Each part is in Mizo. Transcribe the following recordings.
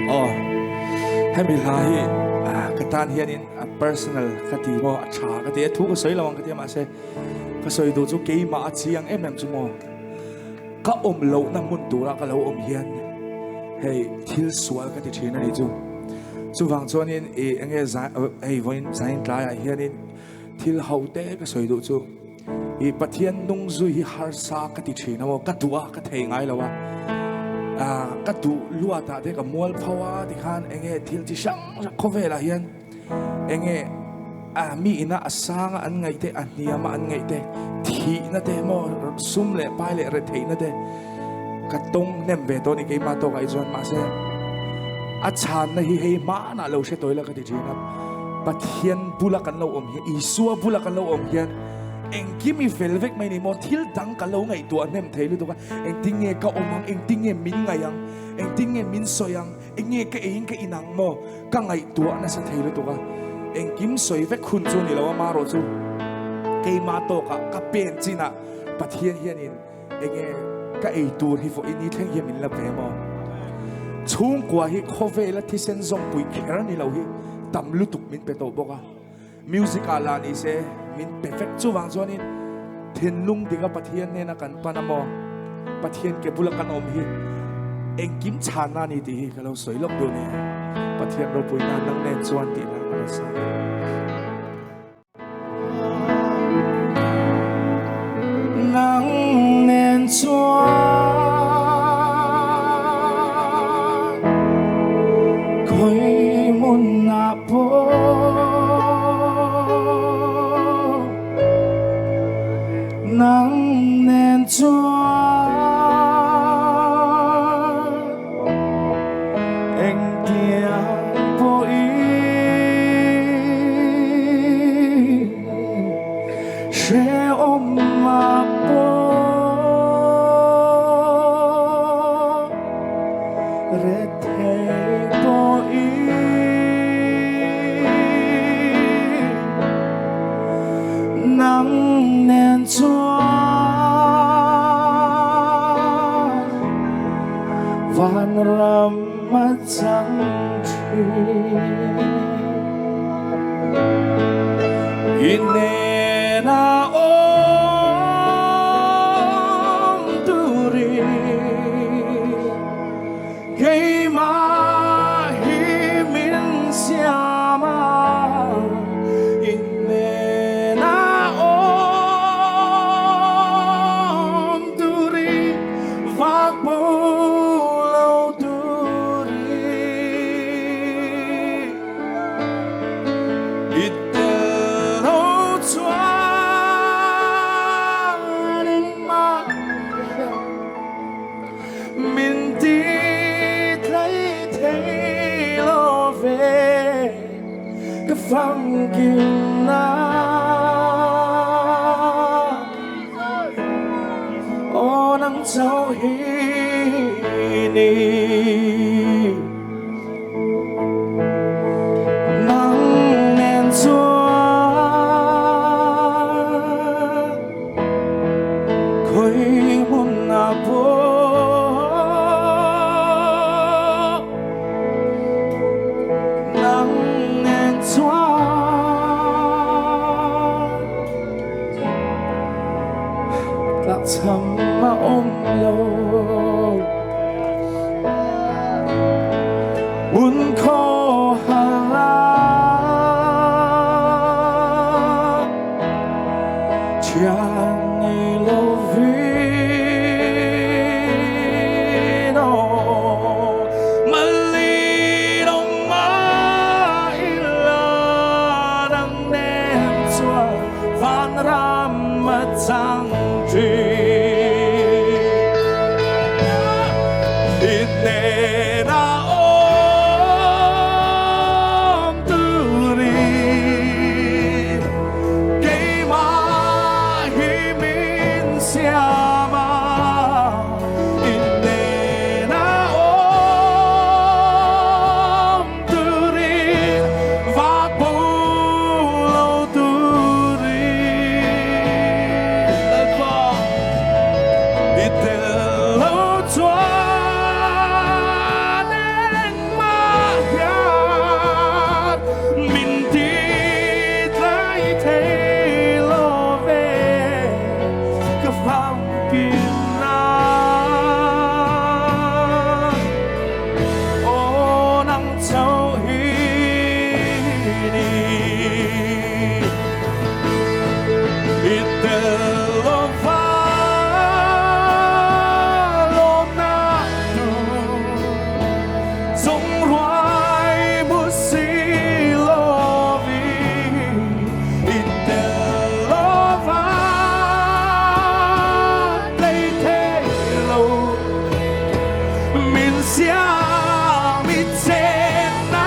Aw hemi hla hi ka tan hianin a personal ka ti maw a tha ka ti a thu ka sawi lo ang ka ti a mahse ka sawi duh chu keimah a chiang em em chu maw ka awm lohna hmun tura ka lo awm hian hei thil sual ka ti thin a ni chu chuvang chuanin i enge hei vawiin zain tlaiah hianin thil ho te ka sawi duh chu I Pathian nung zui hi harsa ka ti thin a maw, ka duh a, ka thei ngai lo a, ka duh luat ah te ka mual pho a tikhan enge thil chi hrang hrang khawvel ah hian enge mi ina a sang a an ngaih te a hniam a an ngaih te thihna te maw sum leh pai leh retheihna te ka tawng hnem ve tawh a ni keimah tawk ah hi chuan mahse a chhanna hi hei hmanah lo hre tawi la ka ti thin a Pathian bula kan lo awm hian Isua bula kan lo awm hian engkim i fel vek mai ni maw thil dang ka lo ngaihtuah hnem thei lutuk a engtin nge ka awm ang engtin nge min ngaih ang engtin nge min sawi ang eng nge ka eiin ka in ang maw ka ngaihtuah nasa thei lutuk a engkim sawi vek hun chu ni lo a marawh chu keimah tawkah ka pen chinah Pathian hianin Enge ka ei tur hi vawiin ni thleng hian min la ve maw? Chhungkua hi khawvela thisen zawmpui kher ni lo hi tam lutuk min pe tawh bawk a. Music ah lah ni se min pe vek chuvang chuanin thinlung dika Pathian nena kan pan a maw? Pathian ke bula kan awm hi engkim chhanna a ni tih hi ka lo sawi lawk duh a ni. Pathian ropui nan nang nen chuan tih lah ka lo sawi. Nang nen chuan khawi hmunah pawh nang nen chuan Engtiang pawhin hrehawm a pawh rethei pawhin nang nen chuan Vanram a chang thin. I hnena awm turin keimah hi min siam a, i hnena awm turin Vak bo lo turin i tel lo chuan engmah min ti tlai thei lo ve ka famkim na. Aw nang chauh hi ni Nang nen chuan khawi hmun ah pawh Nang nen chuan Tlakchham a awm lo Hmun khaw har ah Thian nei lo vin aw Malin awm mah ila nang nen chuan Vanram a chang thin. I hnena awm turin keimah hi min siam a, i hnena awm Turin vak bo lo turin Lalpa i tel lo chuan siam i chen na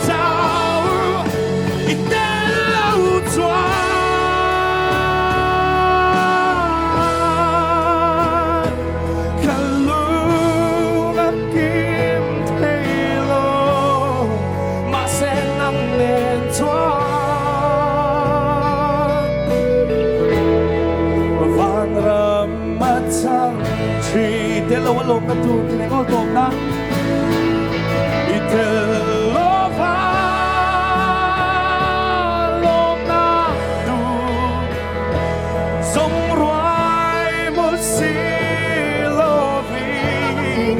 chau i tel lo chuan ka lung a kim thei lo mahse nang nen chuan vanram a chang thi tel lo a lawm na tur ti leh ngawl tawp na i tel lova lawm na tur zawng ruai mu si lovin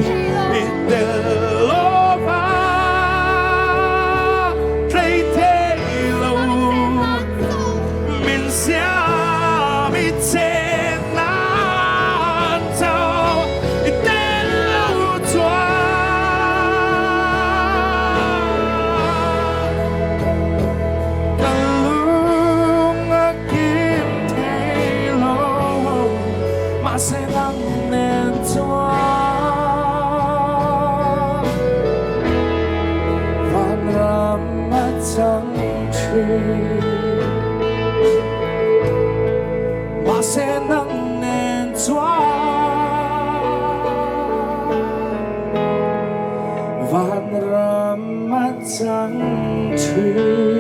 i tel lova tlei thei lo min siam i chen nan chau i tel lo chuan ka lung a kim thei lo mahse nang nen chuan vanram a chang thin mahse nang nen chuan vanram a chang thin.